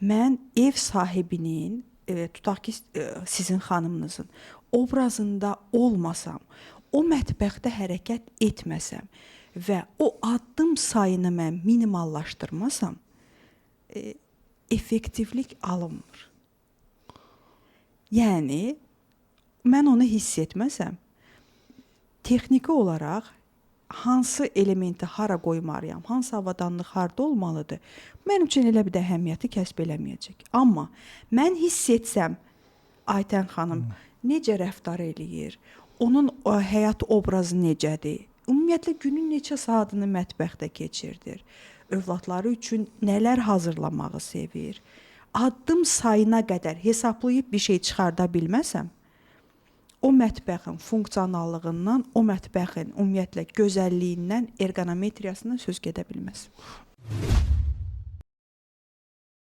Mən ev sahibinin, tutaq ki, sizin xanımınızın obrazında olmasam, o mətbəxdə hərəkət etməsəm və o addım sayını mən minimallaşdırmasam, effektivlik alınmır. Yəni mən onu hiss etməsəm, texniki olaraq hansı elementi hara qoymalıyam, hansı avadanlıq harda olmalıdır, mənim üçün elə bir də əhəmiyyəti kəsb eləməyəcək. Amma mən hiss etsəm, Aytən xanım necə rəftar eləyir, onun o həyat obrazı necədir, ümumiyyətlə günün neçə saatını mətbəxdə keçirdir, övladları üçün nələr hazırlamağı sevir, addım sayına qədər hesablayıb bir şey çıxarda bilməsəm, o mətbəxin funksionallığından, o mətbəxin ümumiyyətlə gözəlliyindən, ergonometriyasından söz gedə bilməz.